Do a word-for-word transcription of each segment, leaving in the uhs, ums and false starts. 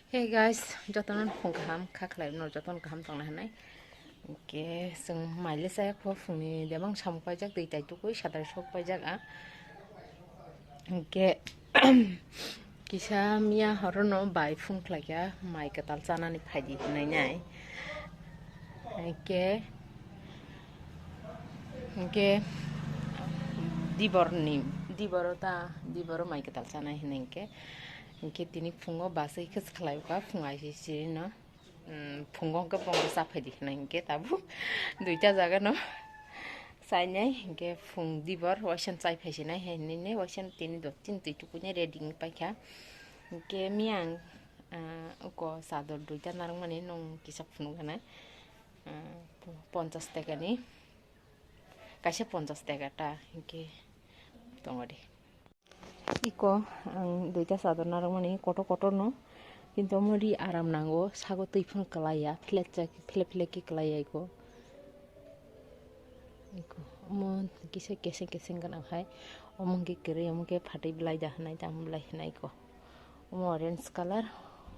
Hey guys, jotono phung kaham, kha khlai no jotono kaham tongna hinai. Hwnkhe chwng maile chaya kho phungni debang samung paijak, twi tai tukui sadar sok paijak a. Hwnkhe kisa miya horono bai phung khlaikha, mai kwtal chanani phaidi hinai nai. Hwnkhe, hwnkhe diborni, diboro ta, diboro mai kwtal chanai hinai hwnkhe. Hwnkhe tini phungo bus oi khe swkhlai kha, phung aisi sirino, mm, phungo hwnkhe bongo cha phaidi hinai hwnkhe tabuk duita jaga no chainai, hwnkhe phung dibor waisa chai phai sinai, hai hinui waisa tini do tin twi tukuinai ready wng paikha. Hwnkhe miyang, ah, uko chador duita narwkmani nwng kisa phunuk gana, ah, ponchas taka ni, kaisa ponchas taka ta, hwnkhe tongo de. Iko ang duita chador narwkmani kotor kotor no, kintu omo ri aram nango, sago twi phano kwlai ya, phlek chak, phlek phlek khe kwlai ya iko. Iko, omo kisa keseng keseng gwnang hai, omo hwnkhe kwrwi, omo khe phatwi belai da hinai, tamo belai hinai iko. Omo orange colour,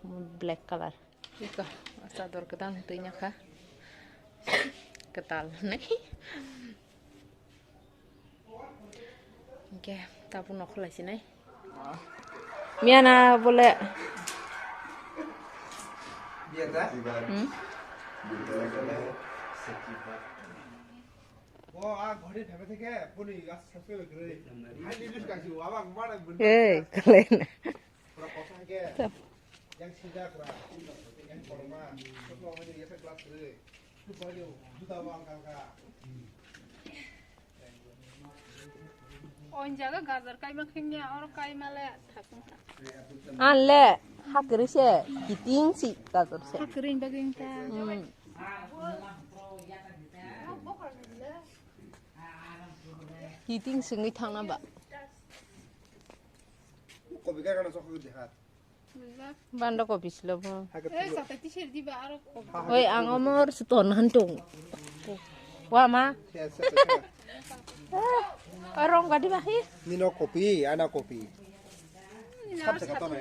omo black colour. Iko, o chador kwtal twi nyakha. Kwtal hinwi. Hwnkhe tabuk nokho lai sinai. Miyana bole. Hmm? Hey, kalena. O jaga gajar kaima khingya, oro kaima le thasung kha. Anle hakri se, kiting si gajar se. Hakri bagwi ta. Hmm. Kiting singwi thangna ba. Kopi ka kana sokho diha. Banda kopi silo bo. Hake Eh, tulo. Sata tisir diba aro kopi. Hoi, ang omor suton hantung. Wa ma. Yes, yes, yes. Arong gadi ba hi. Nino kopi, ana kopi. Sab saka to nai.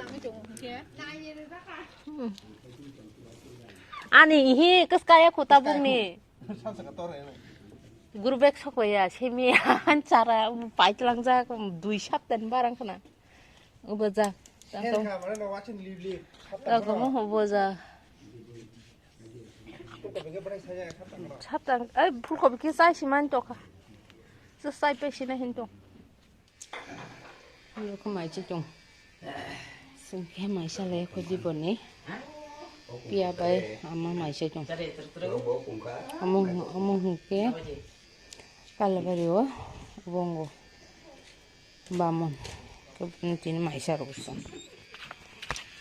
Ani hi kaskaya khuta bungni. Sab saka to nai. Guru bag sokoya, semi han chara, paitlang jak, dui saptan barang khna. Ubo ja. Hen kha, mane no watching live live. Tang tong mo ubo ja. Ko ko bege brai saya kha tang no. Saptang, ai, phulkobi khe chai si man tokha. Sa chai pe si na hin tong. Yo ko mai chi tong. Sing khe mai sa le ko di boni. Pia bai ama mai sa tong. Amo, amo hingke. Kalabari o bongo. Bamon. Kebun tini maisa rok song.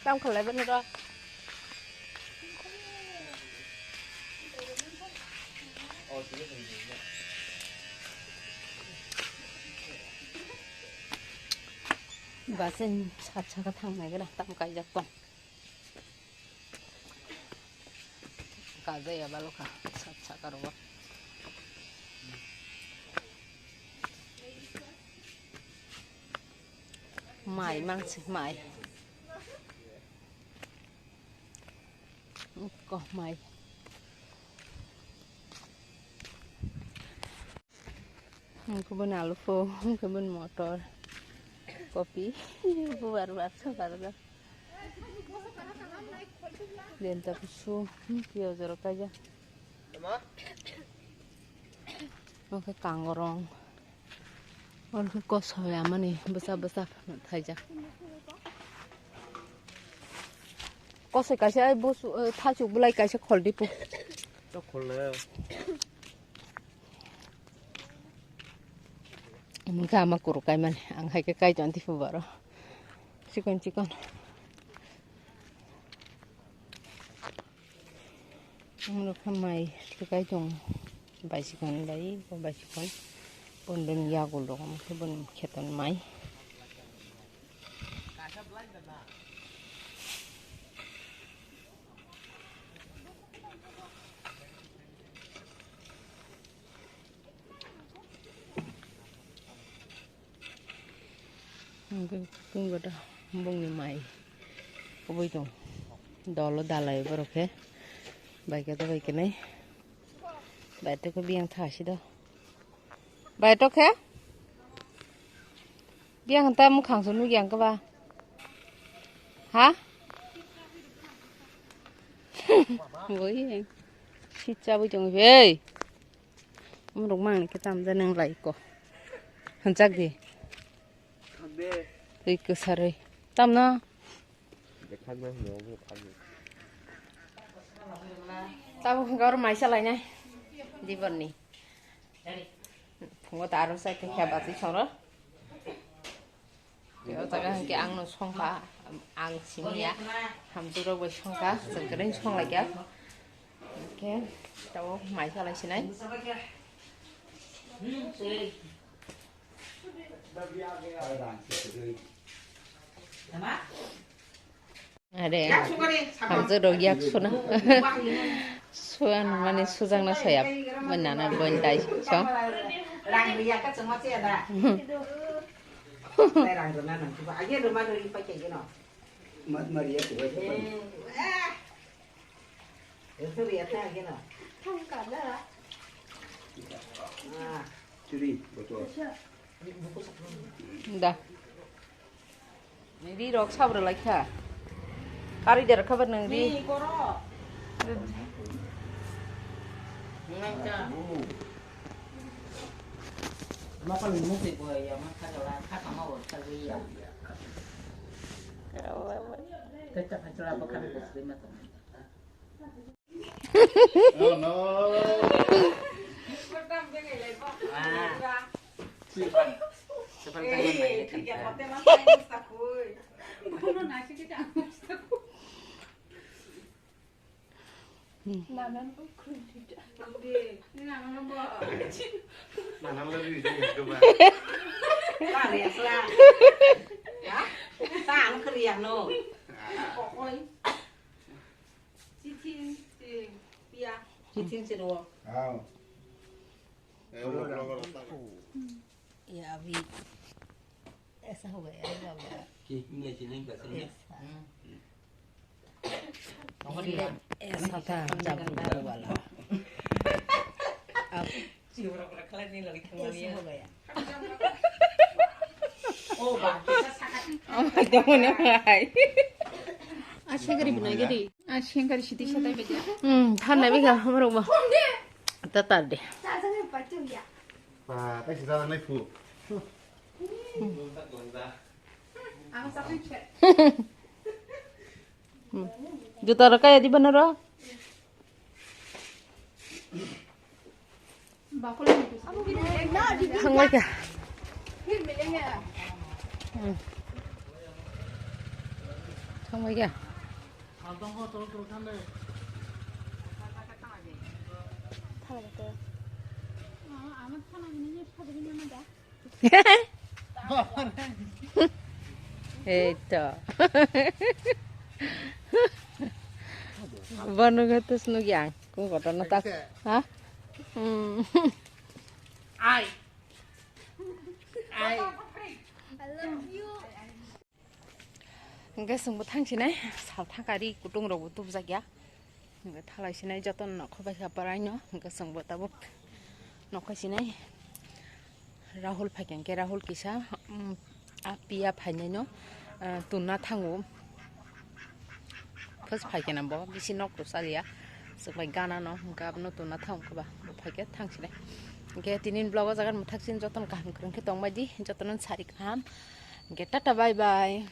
Tam khalai bani ro. Basen sat saka thang nai gra tam kaijak tong. Kajaya balo kha, sat saka rogo. Mai mangsi mai. Ko mai. Ang kubun alu pho, ang kubun motor, kopi, bubar bar sabar bar. Denta kusu, piyaj rok kaja. Oke kangorong. Oke kosoi amani bwsa bwsa thaijak. Kosoi kaisa ai busu, eh, thachuk bulai kaisa khol dipu. Tok khol na. Mungkha ama kuru kaimani, ang hai khe kai tong tipu baro. Chikon chikon. Ang rokha mai tikai tong. Baisikon bai, baisikon. Bondon yagul rok, bondon kheton mai. Hwnkhe kung gada bongni mai kubui tong. Dolo dalai borok khe. Bai khe to bai khe nai. Bai to khe biyang tha si do. Bai to khe? Biyang ta mukhang su nugiyang khe ba. Ha? Boi. Sitsa boi tong ei. Umrok mang ni khe tam ja nang lai ko. Hanchak di. Twi kwsarwi. Tamno? Tabuk hwnkhe oro mai chalainai. Dibonni. Phungo ta aro sai khe khe batwi songro. O jaga hwnkhe angno songkha, ang siniya. Hamjwkrok bai songkha, chwng kwrwi songlaikha. Hwnkhe tabuk mai chalaisinai. Are, hamjwk rok yak suna. Suan mani sujakna soya. Mani nana boin dai so. Da. Ri rok sabra lai kha. Kari der khabar nang ri. Chitin, chitin, pia. Chitin, chitin. Ya, abhi. Aisa ho gaya, aisa ho gaya. Ki, inge chitin ka chitin. Aisa. Aisa tha, jab wala. Ab. Aisa ho gaya. Oh, ba, kita sakat. Oh, itu mana, hai? Asyik gari bina gari. Asyik gari siti satai beja. Hmm, than nabi ka, hamro ba. Tatar de. Ba, tai sida nai fu. Juta rok kaya di bana ro? Thangbai kha. Hmm. Thangbai kha. Ei to. Bono gatus nugi ang. Kung kotor na tak. Ha? Hmm. Ai. Ai. I love you. Hingke chwngbo thangsinai, sal thangkari kutung rokbo tubujak ya. Hingke thalai sinai jotono nokho bai kha bwraino, hingke chwngbo tabuk nokho sinai. Rahul phaikha hingke Rahul kisa, um, a piya phainaino, ah, tunna thango. First phaikha nang bo bisi nok rw chaliya. Chwng bai gana no hingke abono tunna thango khe ba bo phaikhe thangsinai. Hingke tini vlog o jaga mwthaksin jotono kaham kwrwng khe tongbai di, jotono sari kaham. Hingke tata bye bye.